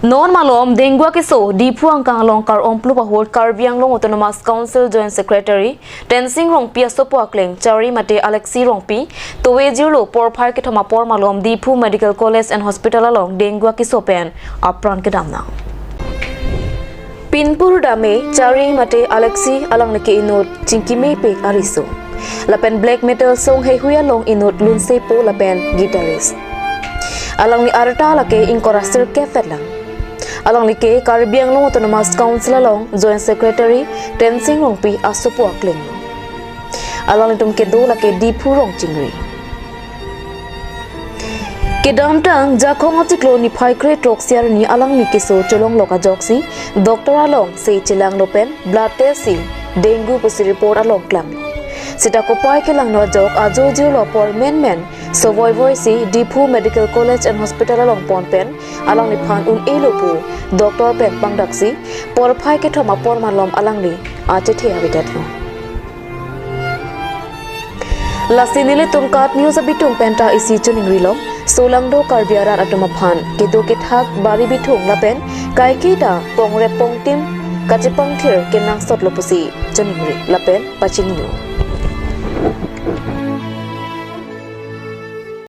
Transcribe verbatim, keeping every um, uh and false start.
Non malom dengue akeso Diphu angkang along kar-omplup ahut Karbi Anglong Autonomous Council Joint Secretary Tensing Rongpi asopo akleng Chari mate Alexi Rongpi towe jirlo porphai kethom apor malom Diphu Medical College and Hospital along dengue akeso pen apran kedam nang. Pinpur dame Chari mate Alexi, alangli ke inut chingkimepik ariso lapen black metal song heihui along inut lunsepo lapen guitarist. Alangli arta lake ingkoi ra sirkep lang. Alangli ke Karbi Anglong Autonomous Council along Joint Secretary Tensing Rongpi asopo akleng. Alanglitum kedo lake Diphu Rongchingri. Kedamtang Jakhong achiklo niphai kre-throk isi arni alangli keso cholonglok ajoksi doctor along se chelanglo pen blood test si dengue pusi report along klanglo. Seta kopai kelangno ajok ajo jirlo apor menmen sovoi voisi Diphu Medical College and Hospital along pon pen alangliphan un-elo pu doctor pen pangdaksi porphai kethom apor malom alangli achethe avedetlo. Lasi nelitum KAT News abitung penta isi choningrilo, solangdo Karbi arat atum aphan kedo kethak bari bithung lapen kaiketa pongrep pongtim kachepangthir kenangsotlo pusi choningri lapen pachinilo.